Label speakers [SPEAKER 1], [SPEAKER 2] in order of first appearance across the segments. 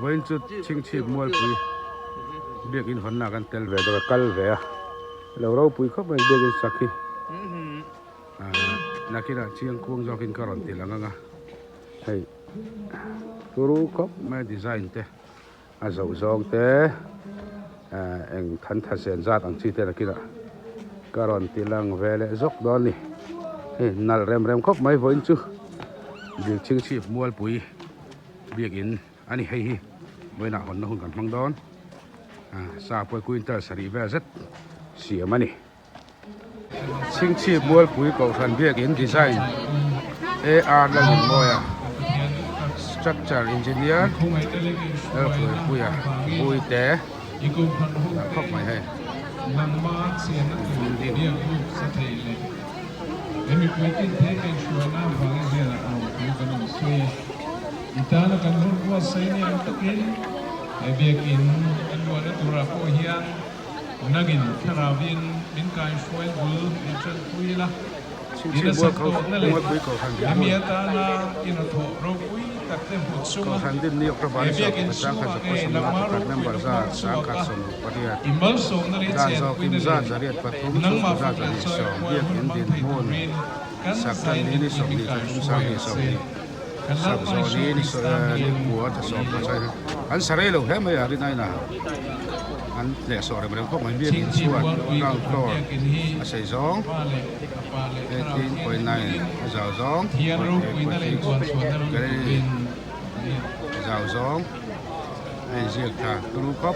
[SPEAKER 1] Vawiin chu Chhingchhip Mualpui biakin hawnna kan tel ve dawn a, kal ve a, lo ropui khawp mai biakin sak hi nakinah chiangkuang zawkin ka rawn ti lang ang a, hei turu khawp mai design te. A zoh zawng te eng than tha zen zat ang chi te nakinah ka rawn ti lang ve leh zawk dawn a ni. Hei nalh rem rem khawp mai vawiin chu Bilchhingchhip Mualpui biakin a ni hei hi vawiinah hawnna hun kan hmang dawn sa pawh quintal sarih vel zet siam a ni. Chhingchhip Mualpui Kohhran Biakin Design AR Lalnunmawia Structure Engineer Lalhruaipuia Buite dah khawp mai hei building.
[SPEAKER 2] Nangin Thlarauin min kaihruai bul min ṭanpui la, i nasat tawhna leh hemi atana i hnathawh ropui takte hmu chunga he biakinn chhungah ngei nangmah ropuina puang chhuak a, i malsawmna leh i chenpuina leh nangmah fak leh chawi kual hun hmang thei turin kan zain min tih min kaihruai ang che. Kan Lalpa Isua Krista hmingin Chhingchhip Mualpui Kohhran Biakin hi Pa leh Fapa leh Thlarau Thianghlimin Pathian ropuina leh inpuanchhuahna ram turin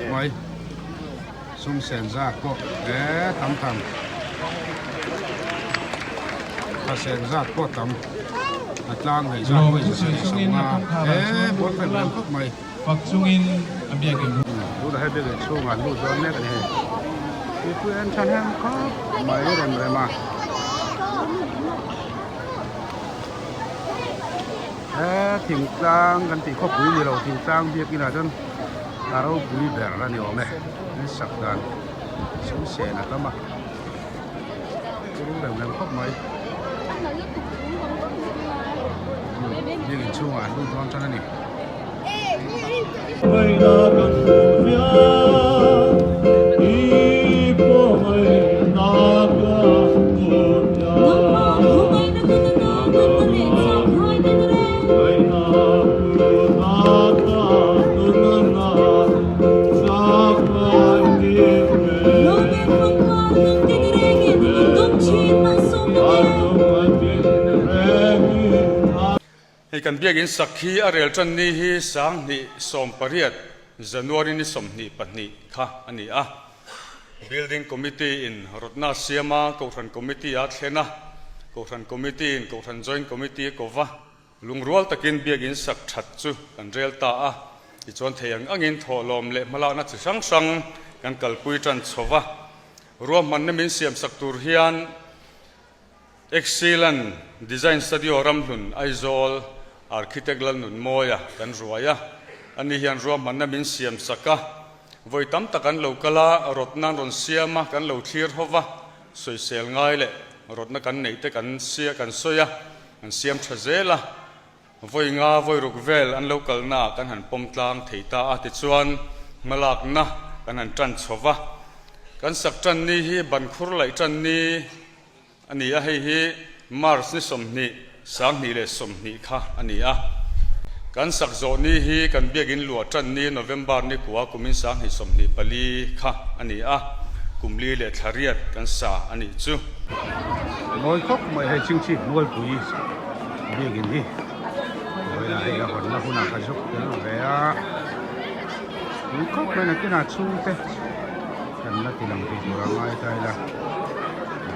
[SPEAKER 2] a ni.
[SPEAKER 1] Sum sen zat pawh he tam tham a sen zat pawh tam a tlang hei zat pawh in sa sawm a he bawl fel reng khawp mai
[SPEAKER 2] fak chungin a biakin
[SPEAKER 1] tunah hei biakin chhungah an lut dawn mek a ni hei mipui an thahnem khawp mai rem rem a he thingtlang kan tih khawpui ni lo thingtlang biakin ah chuan. A ropui ber a ni awm e, an sak dan sum sen a tam a, turu rem rem khawp mai. Biak in chhungah an lut dawn tan a ni.
[SPEAKER 3] Hei kan biakin sak hi a rel tan ni hi 2018 January ni 22 kha a ni a. Building Committee in rawtna a siam a, Kohhran Committee a thlen a, Kohhran Committee in Kohhran Joint Committee a ko va. Lungrual takin biakin sak that chu kan rel ta a, tichuan thei ang angin thawhlawm leh hmalakna chi hrang hrang kan kalpui tan chho va. Ruahmanna min siam sak tur hian Excellent Design Studio Ramhlun Aizawl Architect Lalnunmawia kan ruai a, ani hian ruahmanna min siam sak a, vawi tam tak an lo kal a, rawtna an rawn siam a, kan lo thlir ho va, sawisel ngai leh rawtna kan neih te kan kan sawi a, an siam tha zel a, vawi nga vawi ruk vel an lo kalna ah kan han pawm tlang thei ta a, tichuan hmalakna kan han tan chho va, kan sak tan ni hi ban khur laih tan ni a ni a, hei hi March ni 20, 2020 kha a ni a. Kan sak zawh ni hi kan biakin luah tan ni November ni kua kumin 2024 kha a ni a, kum li leh thla riat kan sa a nih chu.
[SPEAKER 1] Mawi khawp mai hei Chhingchhip Mualpui biakin hi vawiinah hei a hawnna hunah ka zuk tel ve a, tui khawp mai nakinah chhungte kan la ti lang thei tur a ngai ta ila.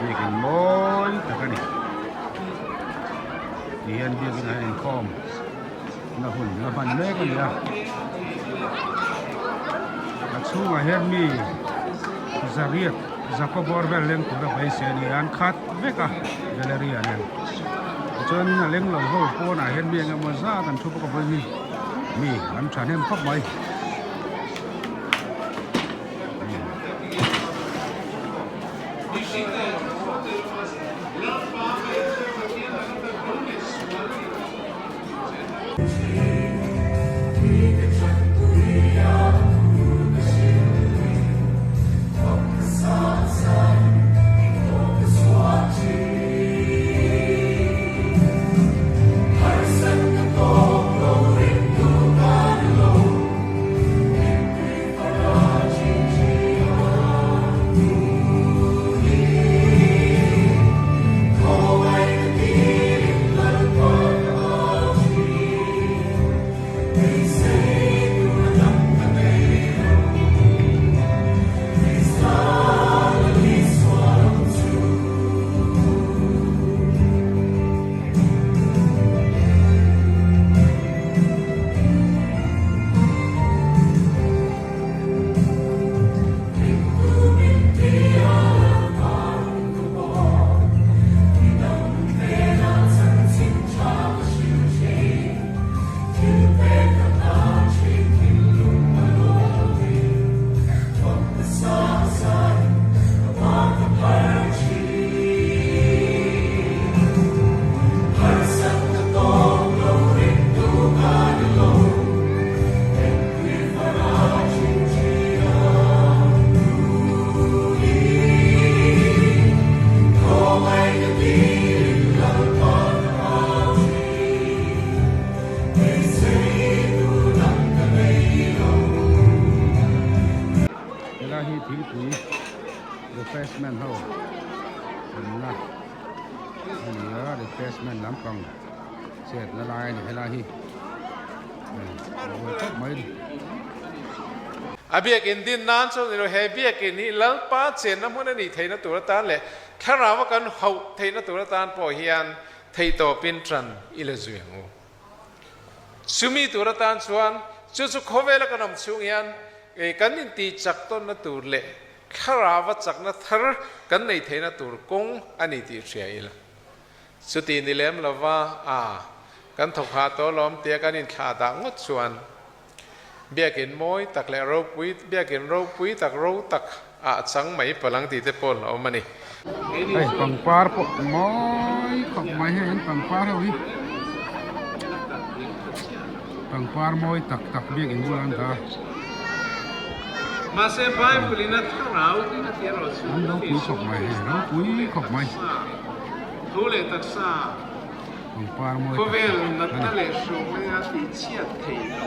[SPEAKER 1] Biakin mawi tak a ni. Ti hian biakin ah hian inkhawm na hun la hman mek a ni a. A chhungah hian mi zariat zakaw bawr vel leng tura beisei a ni a, an khat vek a gallery ah nen. Tichuan a leng lo ho pawnah hian mi eng emaw zat an thu bawk a vawiin hi mi an thahnem khawp mai. Refreshment ho awmna a ni a refreshment lampang chetna lai a ni helai hi mawi khawp mai a ni.
[SPEAKER 4] A biakin din nan chuan ni lo, he biakin hi Lalpa chenna hmun a nih theihna tur atan leh thlarau a kan hauh theihna tur atan pawh hian theihtawpin ṭan i la zui ang u. Chumi tur atan chuan chu chu khawvela kan awm chhung hian kan intih chak tawnna tur leh thlarau a chakna thar kan nei theihna tur kawng a ni tih hria ila. Chuti ni lem lova a kan thawk hah tawh lawm tia kan inthlah dah ngawt chuan Biakin mawi tak leh ropui, biakin ropui tak ro tak ah chang mai palang tih te pawh a awm a ni.
[SPEAKER 1] Hei pangpar pawh mawi khawp mai hei an pangpar ho hi pangpar mawi tak tak biakin bulah an dah a.
[SPEAKER 4] Mahse Bible in a thlarau in a tih erawh chu
[SPEAKER 1] An ropui khawp mai hei ropui khawp mai.
[SPEAKER 4] Thu leh taksa.
[SPEAKER 1] Pangpar mawi tak
[SPEAKER 4] Khawvel
[SPEAKER 1] tak a
[SPEAKER 4] natna
[SPEAKER 1] ni.
[SPEAKER 4] leh hruaina tih chhiat thei lo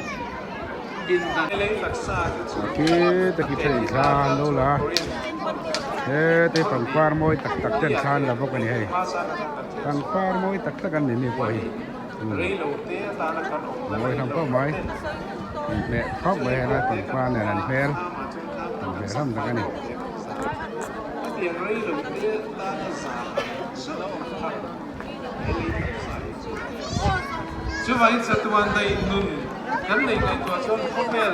[SPEAKER 4] pindan lei taksa te chu
[SPEAKER 1] Khi te khi phei thla an lo la he te pangpar mawi tak tak ten thla an la bawk a ni hei pangpar mawi tak tak an ni mi pawh hi mawi hlawm khawp mai inhmeh khawp mai helai pangpar nen an hmel inhmeh hlawm tak a ni.
[SPEAKER 4] Chuvangin chatuan daih nun kan neih ngaihtuah chuan khawvel.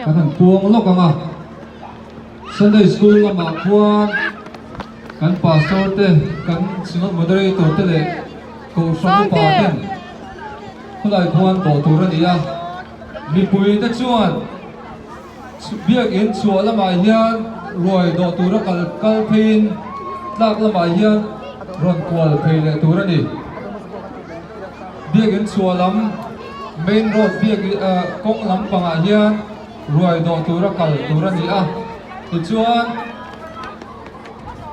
[SPEAKER 5] Kan han puang lawk ang a, Sunday School lamah khuan kan Pastor te, kan Synod Moderator te leh Kohhran upa ten khulai khuan dawh tur a ni a, mipui te chuan Biakinn chhuah lamah hian ruai dawh tura kal kal pheiin tlak lamah hian rawn kual phei leh tur a ni. Biakinn chhuah lam main road biak kawng lam pangah hian ruai dawh tura kal tur a ni a, tichuan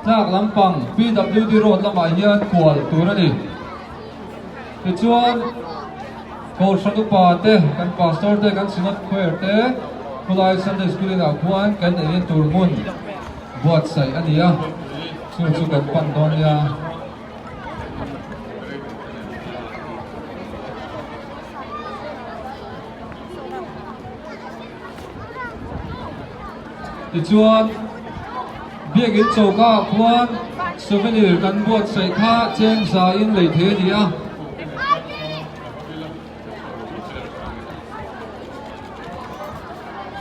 [SPEAKER 5] tlak lampang PWD road lamah hian kual tur a ni. Tichuan. Kohhran upa te, kan pastor te, kan synod choir te khulai Sunday School inah khuan kan ei tur hmun buatsaih a ni a, chu chu kan pan dawn nia. Tichuan, Biakin choka ah khuan souvenir kan buatsaih kha cheng zaiin lei thei a ni a.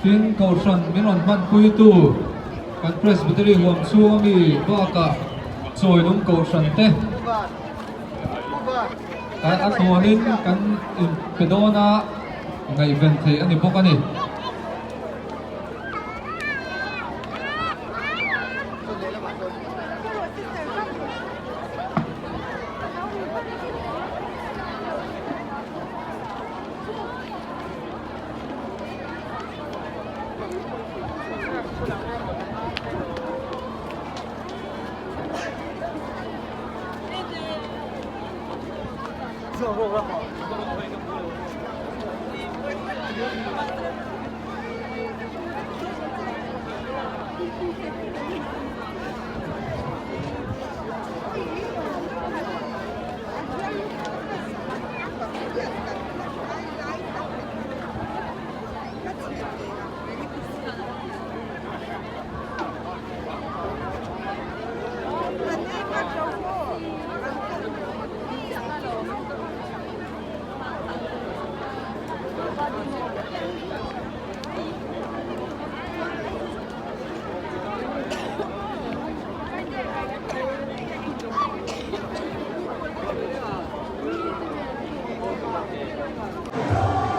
[SPEAKER 5] Tin, Kohhran min rawn hmanpuitu kan Presbytery huam chhung ami bakah Chawilung Kohhran te a tawnin kan inpe dawn a, ngaihven theih a ni bawk a ni.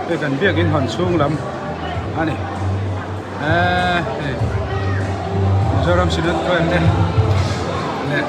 [SPEAKER 1] Hei kan biakin hawn chhung lam a ni eee hei Mizoram Synod Choir te. Le.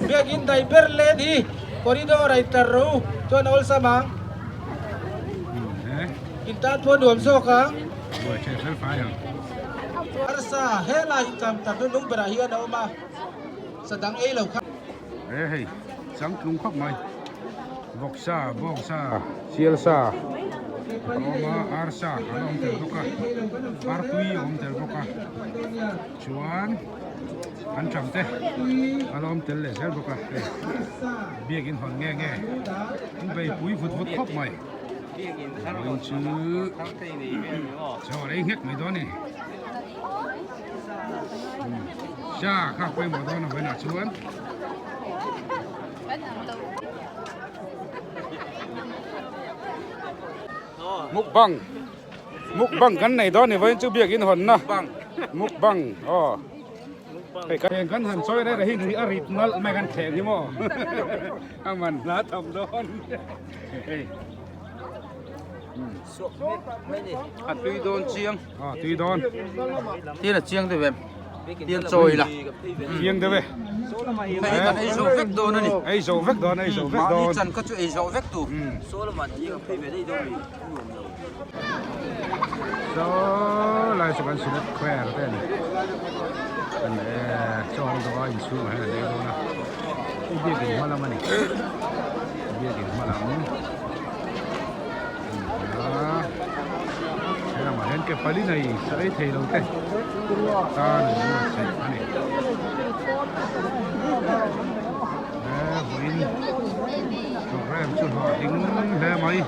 [SPEAKER 6] Biakin dai ber len hi corridor a intlar ro chuan a awlsam ang in tan pawh nuam zawk ang arsa helai tam tak nu nung berah hian a awm a sa dang ei lo kha.
[SPEAKER 1] He hei changtlung khawp mai vawksa bawngsa sialsa a awm a arsa an awm tel bawk a artui a awm tel bawk a chuan. an ṭang te a la awm tel leh zel bawk a hei biakin hawn nge nge an beipui vut vut khawp mai vawiin chu chaw rei nghek mai dawn a ni cha kha pawimawh dawn a vawiinah chuan. Mukbang. Mukbang kan nei dawn ni vawiin chu biakin hawnna mukbang aw hei kan kan han chawi reh reh hi ri a rit nalh mai kan thleng hi maw a man hla tham dawn hei
[SPEAKER 7] a tui dawn chiang
[SPEAKER 1] a tui dawn
[SPEAKER 7] tin a chiang deuh em tin chawi la
[SPEAKER 1] chiang deuh e
[SPEAKER 7] hei kan ei zo vek dawn a ni
[SPEAKER 1] ei zo vek dawn ei zo vek dawn
[SPEAKER 7] mahni chan kha chu ei zo vek tu
[SPEAKER 1] Saw lai chu kan Synod Square te a ni kan chaw an dawh a inchhungah hian an ei dawn a hei biakin hma lam a ni biakin hma lam a ni a helamah hian ke pali nei sa ei thei lo te tan an buatsaih a ni he vawiin program chu hlawhtling hle mai.